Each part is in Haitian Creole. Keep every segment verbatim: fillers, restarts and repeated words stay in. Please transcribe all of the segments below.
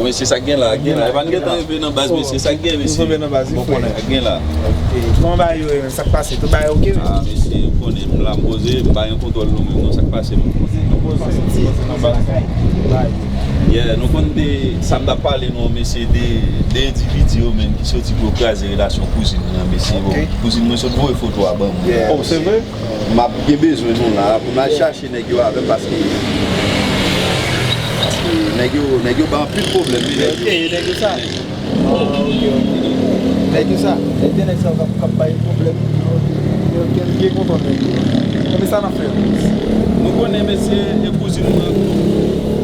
Mesye, sa k gen la, gen la. E pa n gentan rive nan baz, mesye, sa k gen, mesye. Bon, konnen, sa k gen la. Kòman bagay yo ye menm? Sa k pase? Tout bagay oke menm? Ah, mesye, ou konnen, m la m poze, m pa gen kontwòl nou menm, non, sa k pase menm? Yeah, nou konn de sa m t ap pale nou, mesye, de, de endividi yo menm ki soti pou yo kraze relasyon kouzin mwen, mesye. Bon, kouzin mwen sot voye foto a ban mwen. Oh, se vre? M ap gen bezwen nou la pou n al chache nèg yo avè m paske, paske nèg yo, nèg yo bay anpil pwoblèm, wi, nèg yo. Ok, nèg yo sa. Ah, ok, ok. Nèg yo sa. E de nèg sa yo k ap, k ap bay pwoblèm. Ok, ok, m byen kontan nèg yo. Ebyen sa n ap fè. Nou konnen, mesye, e kouzin mwen,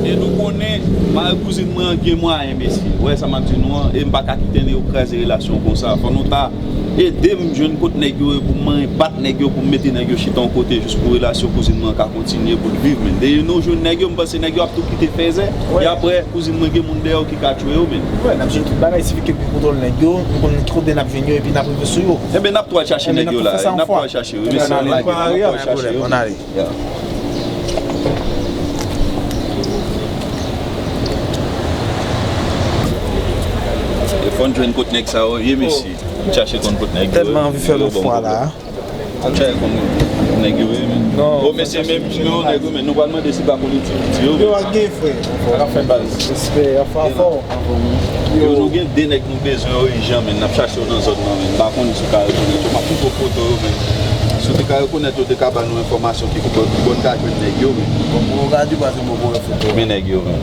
e nou konnen mari kouzin mwen an gen mwayen, mesye. Ou wè sa m ap di nou an, e m pa ka kite yo kraze relasyon konsa. Fò nou ta ede m jwenn kot nèg yo ye pou m manyen bat nèg yo, pou m mete nèg yo chita yon kote jis pou relasyon kouzin mwen ka kontinye pou l viv, men. Dèyè nou jwenn nèg yo, m panse nèg yo ap tou kite fèzè. E apre, kouzin mwen gen moun dèyè yo ki ka tchwe yo, men. Wè, n ap jere tout bagay, sifi ke n gen kontwòl nèg yo, nou konn ki kote n ap jwenn yo, epi n ap rive sou yo. Enben, n ap tou al chache nèg yo la, n ap tou al chache yo, mesye, n ap tou al chache yo. Ya. E fò n jwenn kot nèg sa yo ye, mesye. N chache konn kot nèg yo ye. Tèlman anvi fè yon fwa la. N chache konn nèg yo ye, men. O, mesye, men, men yon nèg yo, men nou pral mande si pa konn iti, iti yo. Yo, ak gen frè. Sa k ap fèt, baz? Respè, anfòm, anfòm. Yo, nou gen de nèg nou bezwen yo ijan, men n ap chache yo nan zòn nan, men m pa konnen si w ka rekonèt yo. M ap fout ou foto yo, men si w te ka rekonèt yo, te ka ba nou enfòmasyon ki pou bò, ki bò n ka jwenn nèg yo, men. Bon, bon, ou ka di paske m poko wè foto. Men nèg yo, men.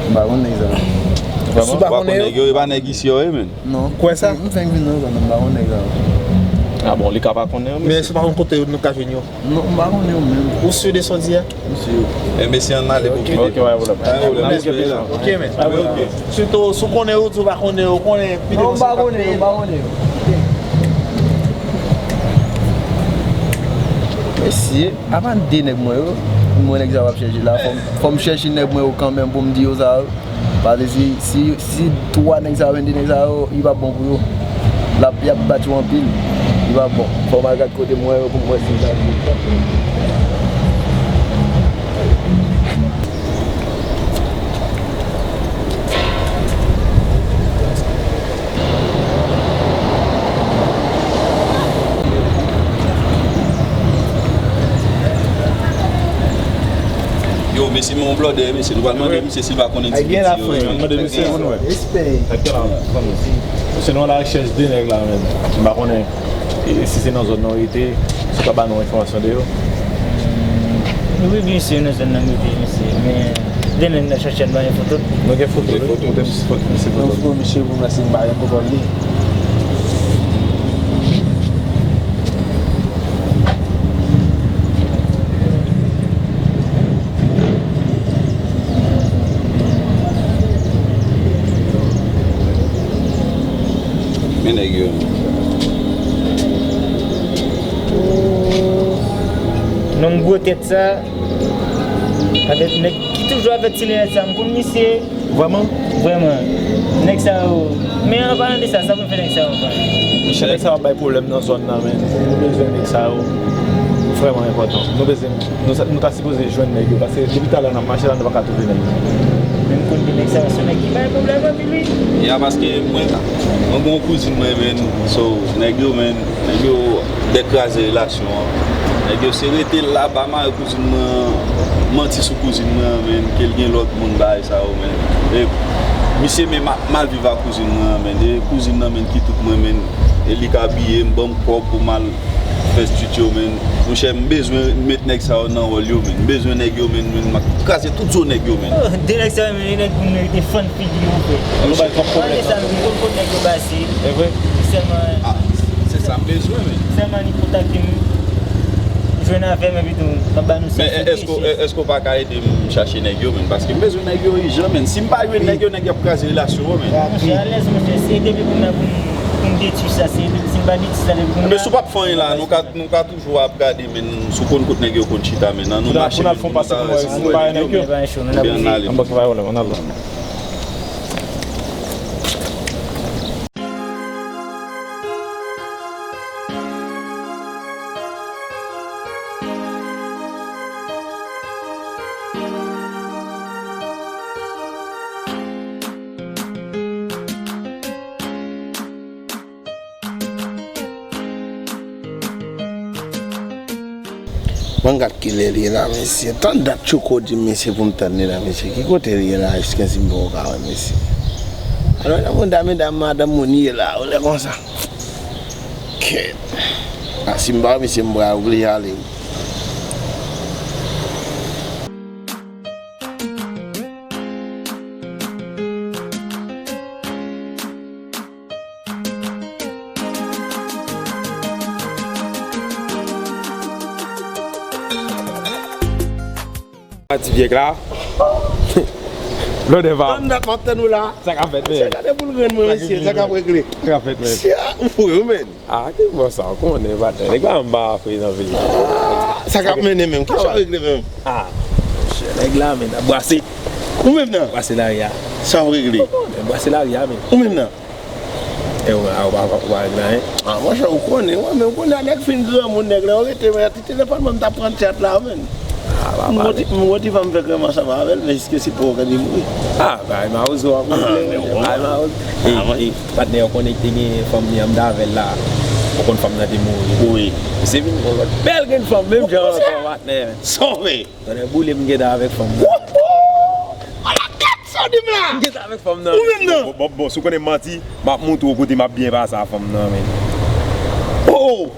M pa konn nèg sa yo. Vrèman? Si w pa konnen yo, e pa nèg isi yo ye, men. Non. Kwè sa? M fenk vin nan zòn nan, m pa konn nèg sa yo. Ah bon, li ka pa konnen yo, men si w pa konn kote yo, nou ka jwenn yo. Non, m pa konnen yo menm. Ou si de sa w di a? M si. E mesye, ann ale pou pli devan. Ok, pa gen pwoblèm. Pa gen pwoblèm. Respè la. Ok, men. Ok. Sitou, si w konnen yo, ou pa konnen yo, konnen pli devan. Non, m pa konnen yo, m pa konnen yo. Mesye, apa de nèg mwen yo, mwen nèg sa w ap chèche la, fò m, fò m chèche nèg mwen yo kanmenm pou m di yo sa yo. Paske si, si, si twa nèg sa yo, de nèg sa yo, li p ap bon pou yo. L ap, y ap bat yo anpil. Li p ap bon. Fò m al gad kote m wè yo pou m wè si m ta. Yo, mesye, men yon blòdè, mesye, nou pral mande misye si l pa konnen ti piti yo. Mande misye pou nou wè. Respè. Mesye, nou ala rechèch de nèg la menm. M pa konnen. E si se nan zòn nan w rete, si w ka ba nou enfòmasyon de yo? Wi, byen si, nan zòn nan m rete, mesye. Men, de nèg nan chache n ba yo foto. Nou gen foto, wi. Foto, foto, misye, foto. Nou foto misye pou mwen, si m pa gen foto li. Men nèg yo. Nonm gwo tèt sa, avèk nèg ki toujou avèk ti linèt sa, m konn misye. Vrèman? Vrèman. Nèg sa yo. Men an palan de sa, sa pou n fè nèg sa yo ankò? Monchè, nèg sa yo ap bay pwoblèm nan zòn nan, men. Nou bezwen nèg sa yo. Vrèman enpòtan. Nou bezwen, nou sa, nou ta sipoze jwenn nèg yo, paske depi talè n ap mache la, nou pa ka twouve nèg yo. Men m konn gen nèg sa yo, se nèg ki bay pwoblèm anpil, wi. Ya, paske mwen, mwen gen yon kouzin mwen, men, so, nèg yo, men, nèg yo dèkraze relasyon an. Nèg yo se rete la, ba mari kouzin mwen an, manti sou kouzin mwen an, men, ke l gen lòt moun, bagay sa yo, men. E misye menm ap mal viv ak kouzin mwen an, men. E kouzin nan, men, ki tout mwen, men. E li k abiye m, ban m kòb pou m al fè estidyo, men. Monchè, m bezwen met nèg sa yo nan wòl yo, men. M bezwen nèg yo, men, men. M ap kraze tout zo nèg yo, men. Oh, de nèg sa yo, men, nèg pou nou te fann figi yo, frè. Nou bay twòp pwoblèm. Sa, nou konn kot nèg yo pase. E vre? Sèlman. Ah, se sa m bezwen, men. Sèlman li kontakte m. Jwenn avè m, epi tou, m ap ba nou sa. Men èske, èske w pa ka ede m chache nèg yo, men? Paske m bezwen nèg yo ijan, men. Si m pa jwenn nèg yo, nèg yo ap kraze relasyon an, men. Monchè, alèz, monchè, se depi pou mwen, pou m, pou m detwi sa, se depi, si m pa detwi sa, depi pou mwen. Ebyen, si w p ap fè anyen la, nou ka, nou ka toujou ap gade, men, si w konn kot nèg yo konn chita, men, ann nou mache, men, pou nou ta resi. Ann ba yo nèg yo. Ebyen, ann ale. Ann ba yo nèg yo. Ann gad kilè l ye la, mesye. Tan dat Tchouko di m, mesye, pou m tann li la, mesye. Ki kote l ye la, jiskaske m poko ka wè, mesye? Alò, nan moun dam, medam, madanm moun ye la, ou lè konsa. Kèt. A, si m pa wè misye, m pral oblije ale wi. Ti vyèg la. Blòdè va. Tann dat m ap tann ou la. Sa k ap fèt, men? Mesye, gade boul grenn mwen, mesye. Sa k ap regle? Sa k ap fèt, men? Sia, ou fou, men. Ah, ki bò sa, w konnen, patnè. Nèg la anba a fre nan vil. Sa k ap mennen menm? Ki sa w regle menm? Ah, monchè, nèg la, men, ap brase. Ou menm nan? Brase lari a. Sa w regle? Ou konnen, brase lari a, men. Ou menm nan? E ou, a, ou pa, ou pa regle anyen? Ah, monchè, ou konnen, wè, men ou konnen, nèg fin granmoun, nèg la, ou rete, men, ti telefòn mwen, m t ap pran chat la, men. Ah, pa pale. M wè ti fanm fè kòmanse avè l, men èske se pwogrè li mouri? Ah, bay mawozo a, monchè. Bay mawozo. E, e, patnè, ou konnen te gen fanm li an m t avè l la. Ou konn fanm nan te mouri. Wi. Se vin yon lòt bèl grenn fanm, menm jan ankò, patnè. Sove. Tande boule m gentan avèk fanm nan. Ala kat sa w di m la! M gentan avèk fanm nan. Ou menm nan? Bon, bon, bon, si w konnen m manti, m ap montre w kote m ap byen pase a fanm nan, men. Oh, oh!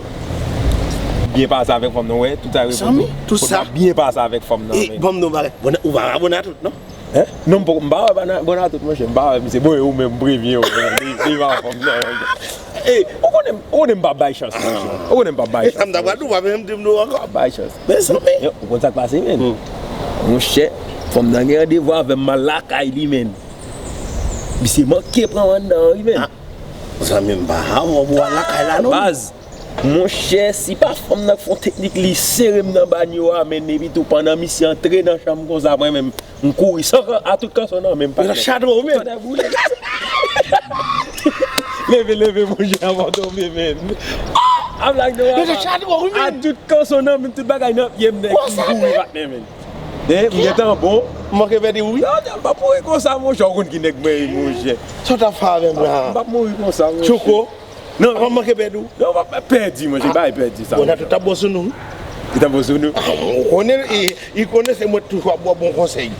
Byen pase avèk fanm nan, wè, tout sa reponn. Tout sa? M ap byen pase avèk fanm nan, men. Bon, m di w bagay. Ou pa abòne a tout, non? Hein? Non, m poko, m pa wè Bana-, Bonatout, monchè, m pa wè misye. Bon, e ou menm, m prevyen ou, men, li, li pa fanm nan, monchè. Ey, ou konnen, ou konnen m pa bay chans, monchè. Ou konnen m pa bay chans. E sa m ta pral di w, pa menm di m nou ankò. Pa bay chans. Mezanmi. Yo, ou konn sa k pase, men? Monchè, fanm nan gen randevou avè m, m al lakay li, men. Misye manke pran m anndan, wi, men. Ah, zanmi m, pa avè w pou w al lakay la, non. Baz, monchè, si pa fanm nan k fè yon teknik, li sere m nan banyo a, men, epi tou, pandan misye antre nan chanm konsa, mwen menm, m kouri san kan, a tout kanson nan men m, patnè. Mezanmi, chatwo, wi, men. Tande boule. Leve, leve, monchè, avan w tonbe, men. A blag non, papa. Mezanmi, chatwo, wi, men. A tout kanson nan men, tout bagay nan pye m, nèg, m kouri, patnè, men. Eh, m gentan bon. M manke pèdi, wi. Non, non, m p ap mouri konsa, monchè, ou konn ki nèg mwen ye, monchè. Sa w t ap fè avè m la? M p ap mouri konsa, monchè. Tchouko. Non. Ou manke pèdi w? Non, m ap pèdi, monchè, bay pèdi sa. Bon, Bonatout t ap bon sou nou. Li t ap bon sou nou? Ah, ou konnen, li, li konnen se mwen k toujou ap ba w bon konsèy.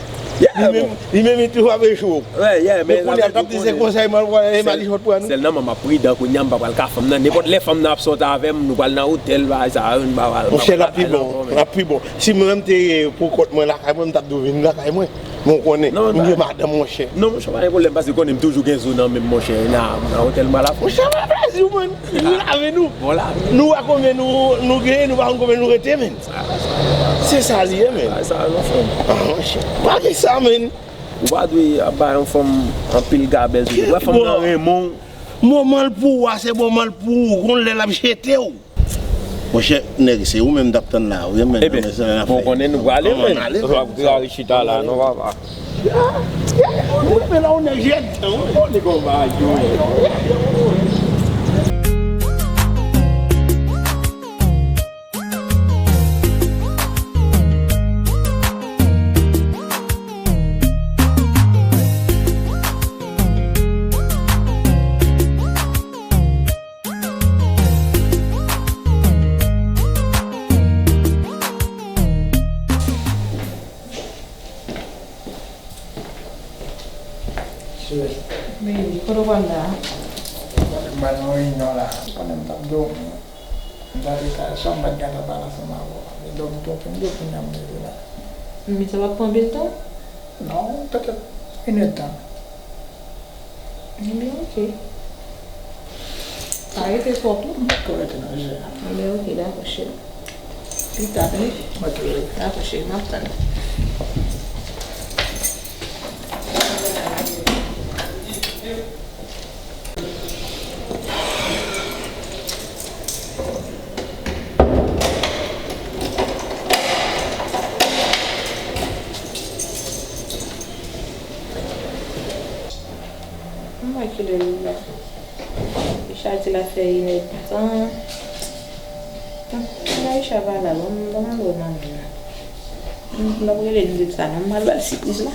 Li menm, li menm, li toujou ap echwe w. Wè, yeah, men kounye a, l ap di se konsèy mal, e malichòt pran nou. Sèl nan, m ap pridan kounye a, m pa pral ka fanm nan. Nenpòt lè fanm nan ap sòti avè m, nou pral nan otèl, bagay sa yo, m pa pral, m pa pral lakay l ankò, men. L ap pi bon, l ap pi bon. Si mwen menm te ye pou kont mwen lakay mwen, m t ap dwe vin lakay mwen. Men w konnen, m gen madanm, monchè. Non, monchè, pa gen pwoblèm, paske konnen m toujou gen zo nan men m, monchè. Nan, nan otèl m pral la. Monchè, mwen plezi w, man. Lave nou. Bon, lave. Nou wè konbyen nou, nou genyen, nou pa konn konbyen nou rete, men. Se sa li ye, men. Ah, monchè. Pa gen sa, men. Ou pa dwe ap bay yon fanm anpil gabèl tou. Wè fanm nan renmen w. Moman l pou ou a, se moman l pou ou. Gon lè l ap jete w. Monchè, nèg, se ou menm m t ap tann la, wi, men. Ebyen, bon, konnen nou prale, men. Ann ale, men. Ou ap gari chita la, non, papa. Ya, ya, ou renmen la, ou nèg jèn tan, wi. Ou konnen kòman bagay yo ye. Baby, kote w pral la? M pral nan reyinyon la. Pandan m t ap dòmi, m tande sa, sa m pa t gentan pale ansanm avè w. Li dòmi twòp, m dòmi, kounye a m leve la. Men sa p ap pran anpil tan? Non, petèt inèdtan. Ebyen, oke. Pa rete twòp, non. M poko rete nan je a. Ebyen, oke, dakò, cheri. Pita, tande? Oke. Dakò, cheri, m ap tann. Mwen kilè li la. Richard di l ap fè inèdtan. Humm, Richard pa la, bon, m pa mande w nan men nan. M p ap rele l di l sa non, m pral ba l sipriz la.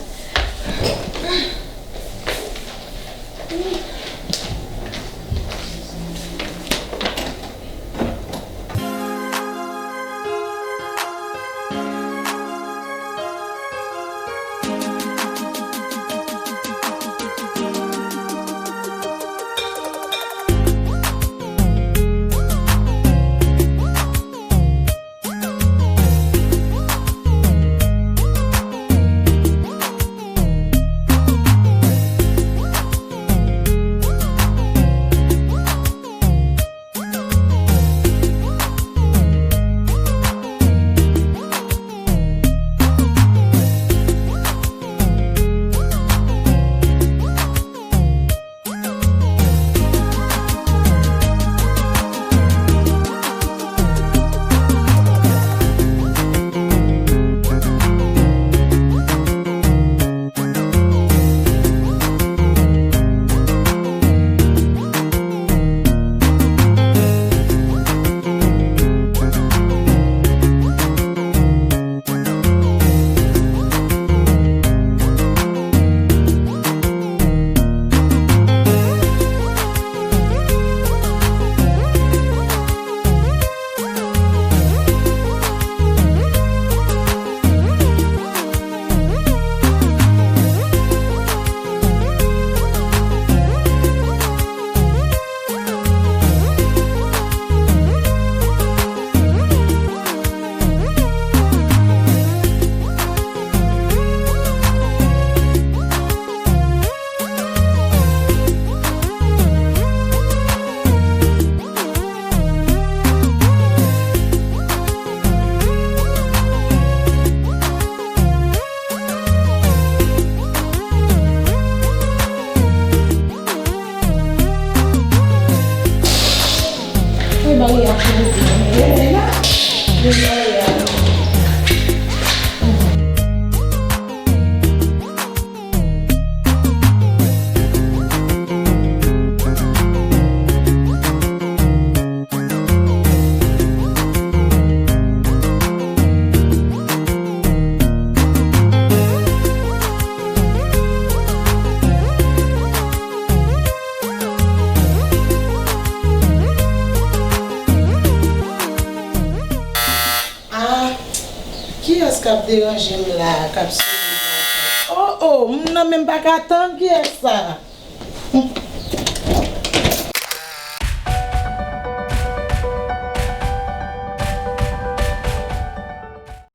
Ah, kiyès k ap deranje m la, k ap sone? Oh, oh, moun nan menm pa ka tann, kiyès sa?